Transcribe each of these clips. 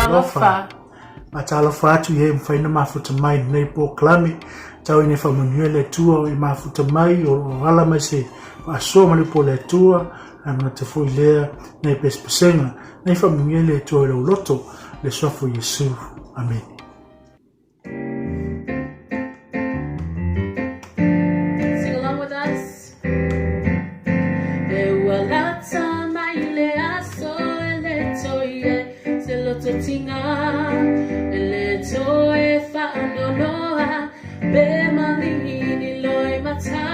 Talofa. Faatalofa atu i e mafai ona mafuta mai i lenei polokalame. Tau ina faamanuia le Atua i mafuta mai o lo o ala mai se faasoa ma le upu a le Atua, ae manatu foi lea nai pesepesega, nai faamanuia le Atua i lou loto, le suafa o Iesu. Amene. Sing along with us. E ua lata mai le aso e le toi e se loto tinga e le toe whaanonoa pe malingi ni loi mata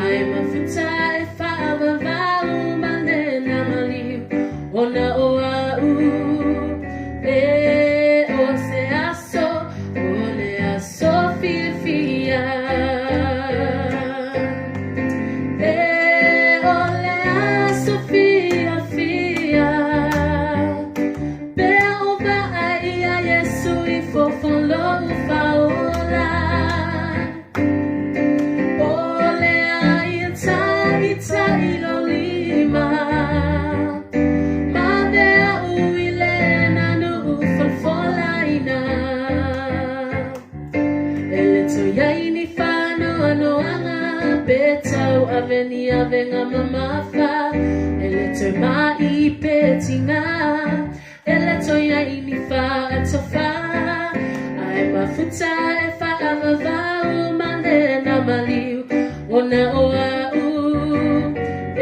ai mafuta e whaavavau ma le na maliu ona o au e o se aso o le aso fiafia E o le aso fiafia Pe o vaai ia Iesu i fofo lou faola O le ai e taitai lou lima Ma vea ui le nanu folafolaina E le toe ai ni faanoanoaga pe tauave ni avega mamafa E le toe ma'i pe tiga E le toe ai ni faatofa Ae mafuta e faavavau ma lena maliu Ona o au e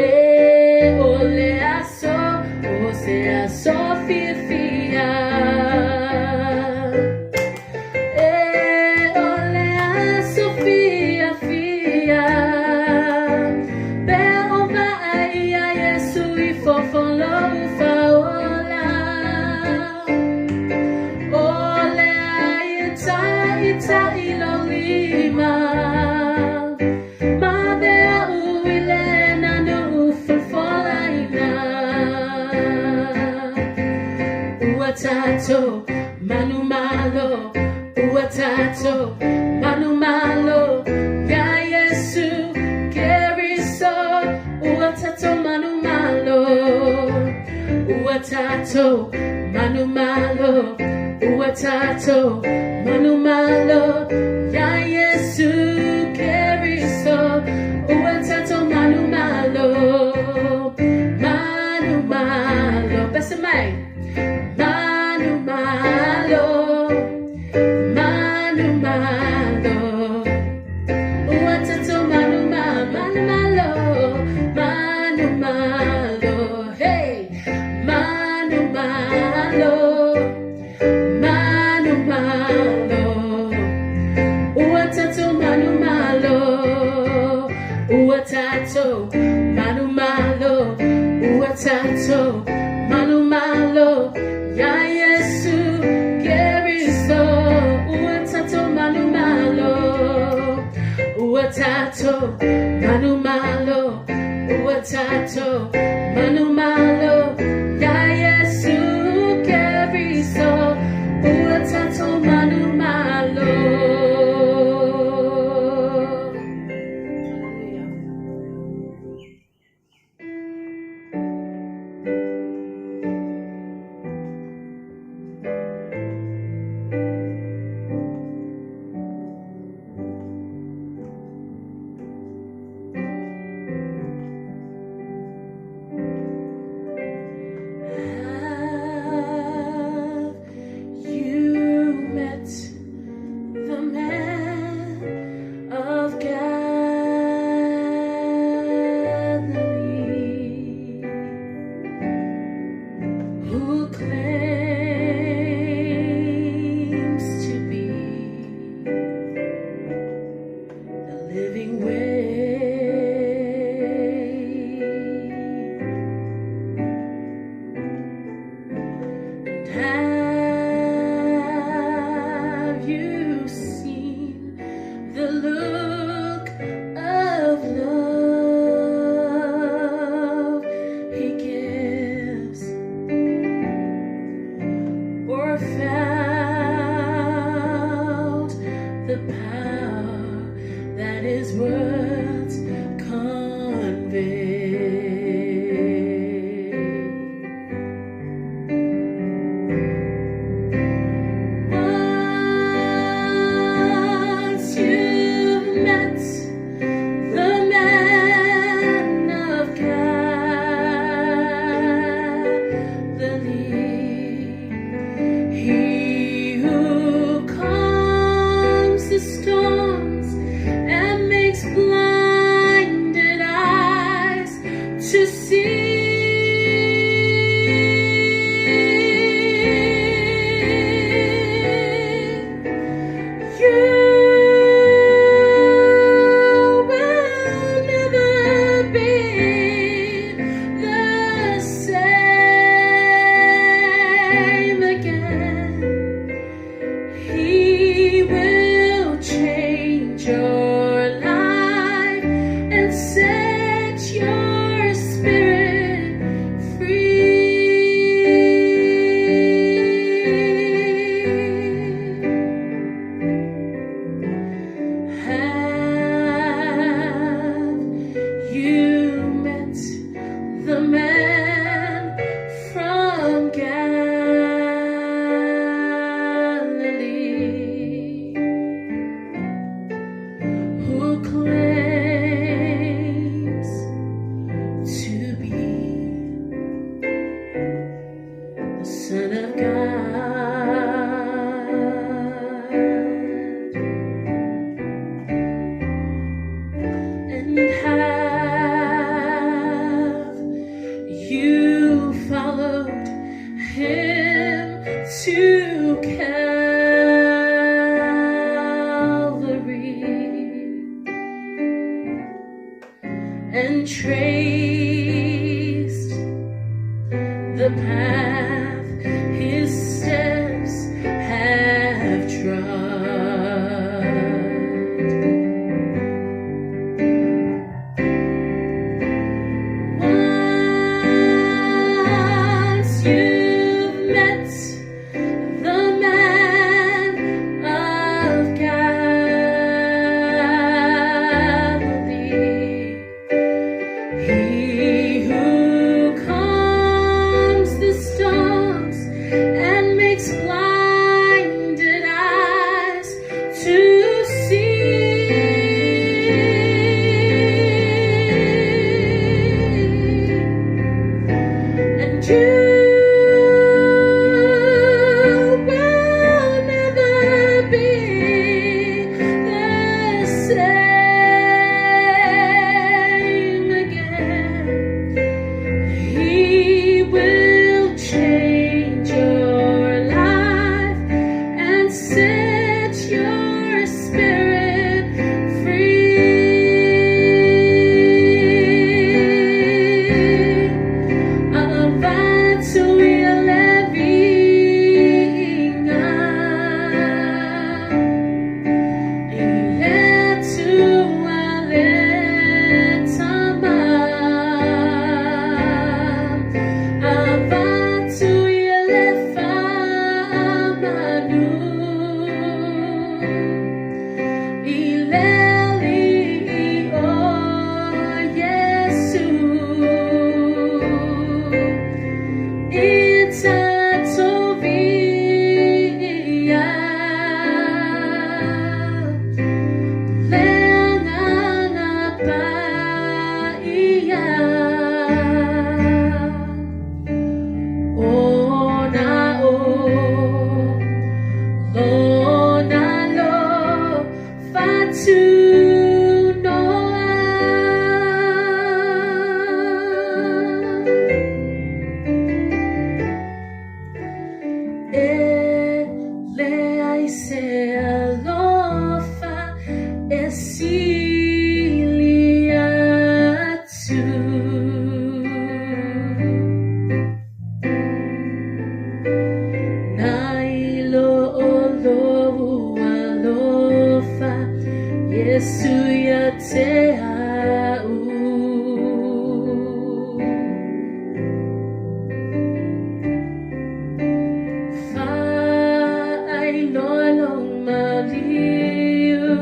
o le aso o se aso fiafia E o le aso fiafia Pe o vaai ia Iesu i fofo lou faola O le ai e taitai lou lima Ma vea ui le nanu folafolaina Ua tatou manumalo Ua tatou manumalo Ia Iesu Keriso Ua tatou manumalo Ua tatou manumalo Ua tatou manumalo Ia Iesu Keriso Ua tatou manumalo Manumalo Pese mai Manumalo Manumalo Ua tatou manuma manumalo Manumalo Hey Manumalo Manumalo Ua tatou manumalo Ua tatou manumalo Ua tatou manumalo Ia Iesu Keriso Ua tatou manumalo Ua tatou manumalo Ua tatou manumalo Ia Iesu Keriso Ua tatou manumalo Hallelujah. Have you met the man of Galilee who claims to be the living way? And have you seen the look of love he gives, or felt the power that his words convey? Son of God. And have you followed him to Calvary and traced the path his steps have trod? Once you've met the man of Galilee, he who calms the storms and makes blinded eyes to see, and you will never be the same again. He will change your life and set your spirit free. Avatu ia levinga. It's Ona o lona lo fatu noa. E leai se alofa e sili atu. Nai lo o lou alofa, Iesu ia te au. Whaailoa lou maliu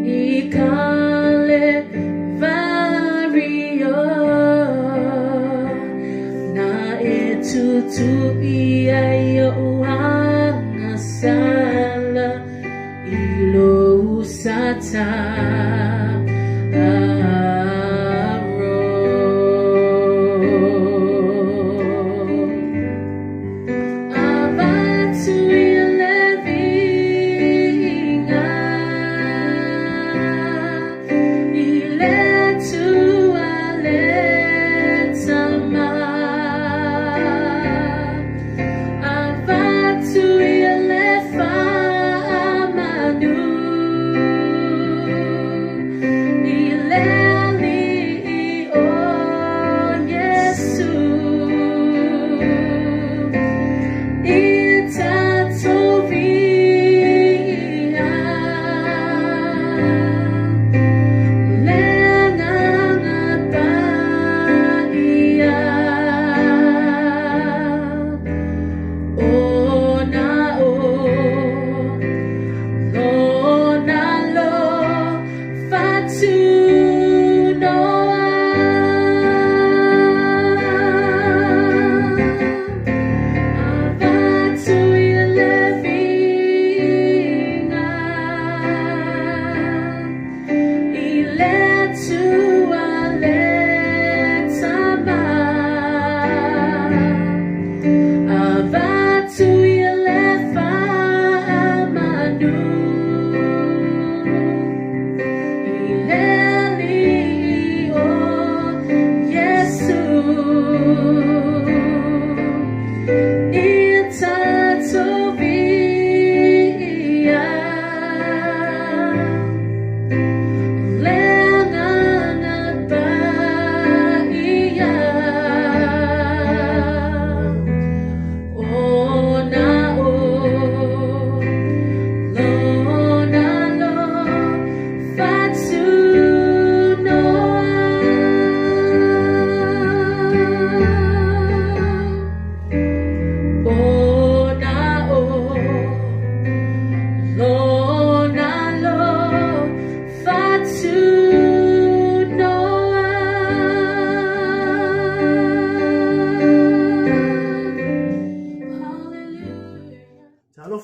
i Kalevario na e tutui ai o'u agasala i lou sata aro. Avatu ia le viiga i le Atua le Tama. Avatu ia le faamanu.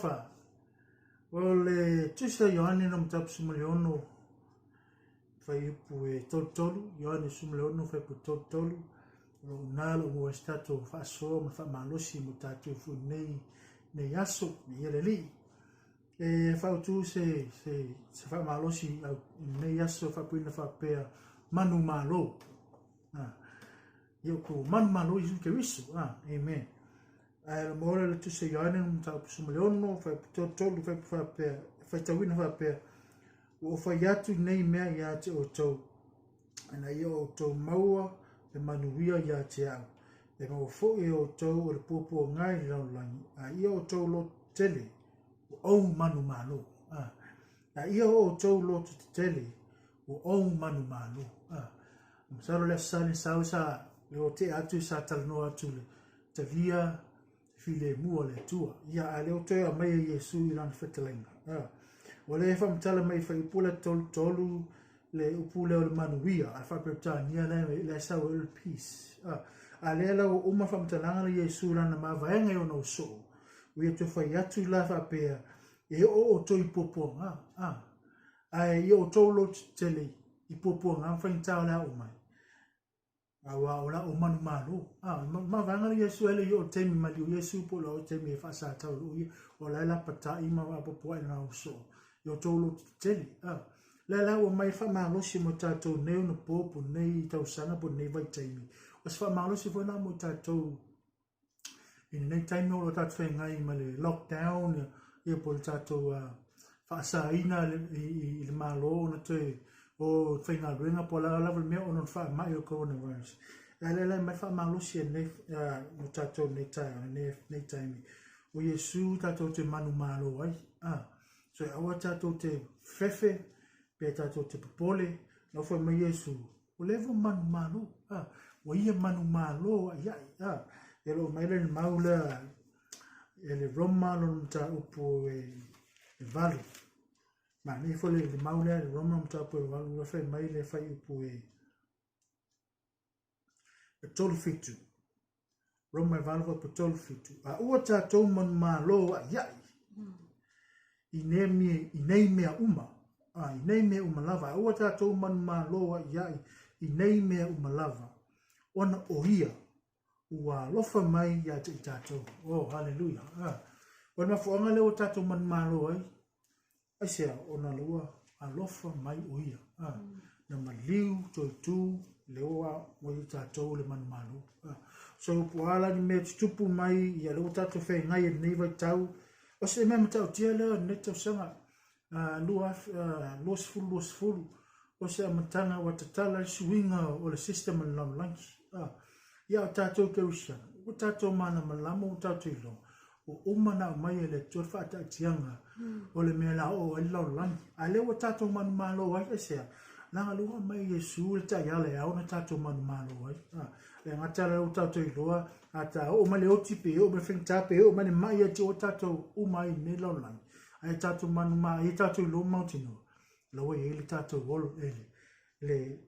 Talofa, o le Tusi a Ioane no mataupu 16, fuaiupu e 33, Ioane 16 fuaiupu 33, o lo o na lo maua ai se tatou faasoa ma faamalosi mo tatou foi nei, nei aso, nei le Alii. E fautu se, se, se faamalosi au nei aso faapuina faapea manu malo. Ah, ia ko manu malo Isu Keriso. Ah, amen. Ae la maola le tusa Ioane no mataupu 16, fuaiupu 33, fuaiupu faapea, faitauina faapea, ua ou fai atu nei mea ia te outou, ina ia outou maua le manuia ia te au, e maua foi e outou o le puapuaga i le lalolagi, a ia outou loto tetele, ua ou manumalo. A, a ia outou loto tetele, ua ou manumalo. A, masalo le aso Sa le sau sa le o tea atu sa talanoa atu le talia filemu a le Atua. Ia, a lea ua toe aumai e Iesu i lana fetalaiga. A, ua le faamatala mai i fuaiupu lea 33 le upu lea o le manuia, a faa-Peretania lea, lea sau ai o le peace. A, a lea la ua uma faamatalaga le Iesu i lana mavaega i ona usoo, ua ia toe fai atu la faapea, e oo outou i puapuaga. A, ae ia outou loto tetele i puapuaga ma faigata o le a oo mai. Aua o la o manumalo. A, mavaega le Iesu ele i o taimi maliu Iesu po o la o taimi e faasatau i o ia. O la e lapatai ma apoapoai na uso. I o tō loto tetele. A, lea la ua mai faamalosi mo tatou nei ona po po nei tausaga po nei vaitaimi. O se faamalosi foi na mo tatou i lenei taimi o lo o tatou feagai ma le lockdown ia po o le tatou faasaina i le Malo ona toe o faigaluega po o le a lava le mea ona o le faamai o le coronavirus. Ae lea la e aumai faamalosi e lenei mo tatou i lenei taeao lenei taimi. O Iesu tatou te manumalo ai. So e aua tatou te fefe pe tatou te popole, lau fai mai Iesu, Ua leva o manumalo, a, ua ia manumalo ai ai, a. E lo mai le mau lea e le Roma lona mataupu e, e valu. Manaia foi le, le mau lea le Roma mataupu e valu, la fai mai le fuaiupu e, e 37. Roma e 8 fuaiupu 37. A ua tatou manumalo ai ai i nei mea, i nei mea uma. A, i nei mea uma lava. A ua tatou manumalo ai ai i nei mea uma lava. Ona o ia ua alofa mai ia te i tatou. Oh, haleluia. Ah. O le mafuaaga lea ua tatou manumalo ai, Aisea, ona la ua alofa mai o ia. Ah, na maliu toe tu le ua ua i tatou le manumalo. Ah, so po a la ni mea tutupu mai ia le ua tatou feagai i lenei vaitau. O se mea matautia lea o lenei tausaga 2020, o se amataga ua tatala le suiga o le system o le lalolagi. Ah, ia o tatou Kerisiano, ua tatou malamalama, ua tatou iloa, ua uma ona aumai e le Atua le faataatiaga o le mea la oo ai le lalolagi. A lea ua tatou manumalo ai, aisea? Leaga lea ua aumai e Iesu le taiala e ao ona tatou manumalo ai. A, le gata lea ua tatou iloa, a ta oo mai le oti pe oo mai le faigata pe oo mai le mai ia te oe tatou uma ai i lenei lalolagi. Ae tatou manuma, ia tatou iloa mautinoa, la ua i ai le tatou olo, e le, le,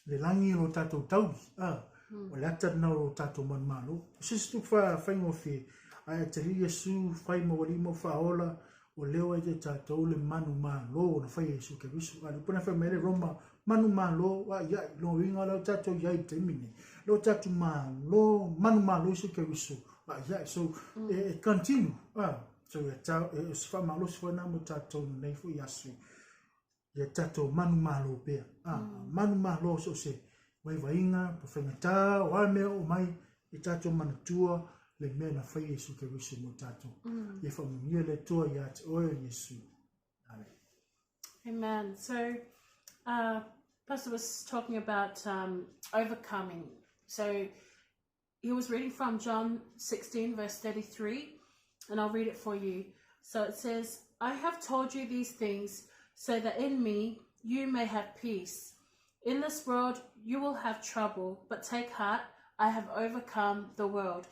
le lagi o lo tatou taui, a, o le ata lena o lo tatou manumalo. O se isi tupu faigofie, ae tali Iesu fai ma ua alii ma ua faaola, ua leo ai ia tatou le manumalo na fai e Iesu Keriso. A le upu na fai mai le Roma, manumalo, a ia, lona uiga lea ua tatou i ai i le taimi lenei. Lea ua tatou malo, manumalo Iesu Keriso, a ia, so, e continue, a, so, e tau, e se faamalosi foi lena mo tatou nei foi aso. Ia tatou manumalo pea. A, manumalo so o se vaivaiga, po faigata, o a mea oo mai, ia tatou manatua le mea na fai e Iesu Keriso mo tatou. Ia faamanuia le Atua ia te oe o Iesu. Amen. Amen. So, Pastor was talking about overcoming. So, he was reading from John 16, verse 33, and I'll read it for you. So it says, I have told you these things so that in me you may have peace. In this world you will have trouble, but take heart, I have overcome the world.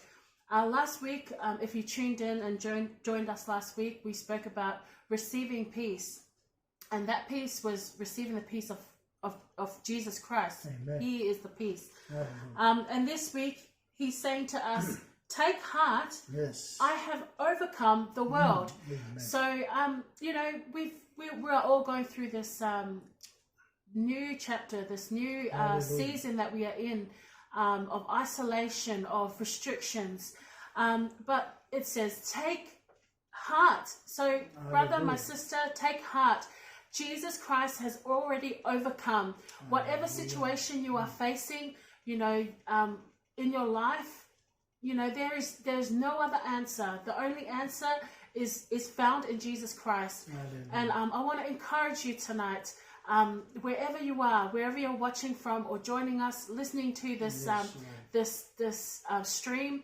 Last week, if you tuned in and joined us last week, we spoke about receiving peace. And that peace was receiving the peace of Jesus Christ. Amen. He is the peace. Amen. And this week, he's saying to us, Take heart. Yes. I have overcome the world. Amen. So, you know, we are all going through this new chapter, this new season that we are in, of isolation, of restrictions. But it says, take heart. So, brother, my sister, take heart. Jesus Christ has already overcome whatever situation you are facing, you know, in your life. You know, there's no other answer. The only answer is found in Jesus Christ. Hallelujah. And I want to encourage you tonight, wherever you are, wherever you're watching from or joining us, listening to this Yes, Lord. this stream.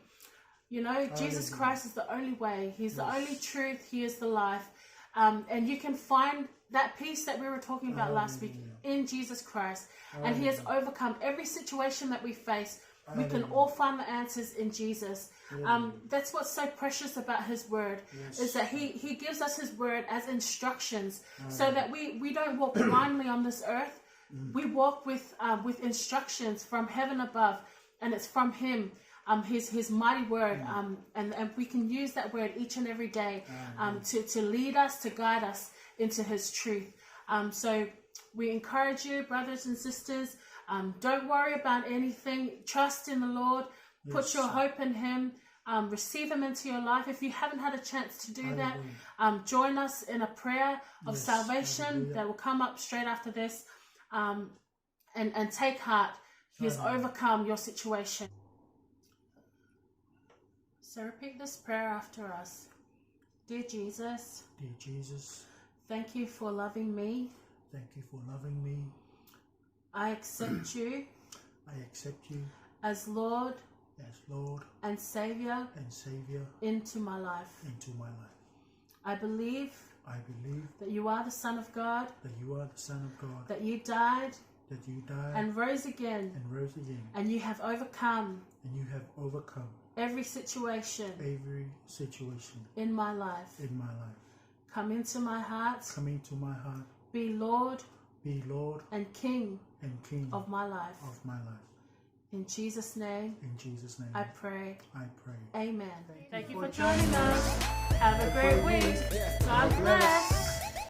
You know, Jesus Christ is the only way. He's the only truth. He is the life. And you can find that peace that we were talking about last week in Jesus Christ. And he has overcome every situation that we face. We can all find the answers in Jesus. That's what's so precious about his word, is that he gives us his word as instructions so that we don't walk blindly on this earth. We walk with instructions from heaven above, and it's from him. His mighty word, and we can use that word each and every day, to lead us, to guide us into his truth. So we encourage you, brothers and sisters, don't worry about anything. Trust in the Lord. Put your hope in him. Receive him into your life. If you haven't had a chance to do that, join us in a prayer of salvation that will come up straight after this. And take heart. He has overcome your situation. So repeat this prayer after us. Dear Jesus, Dear Jesus, thank you for loving me. Thank you for loving me. I accept you. I accept you as Lord as Lord and Savior and Savior into my life. Into my life. I believe I believe that you are the Son of God, that you are the Son of God, that you died that you died and rose again, and rose again, and you have overcome and you have overcome every situation every situation in my life. In my life. Come into my heart. Come into my heart. Be Lord Be Lord and King and King of my life. Of my life. In Jesus' name, In Jesus' name, I pray. I pray. Amen. Thank you for joining us. Have a great week. God bless.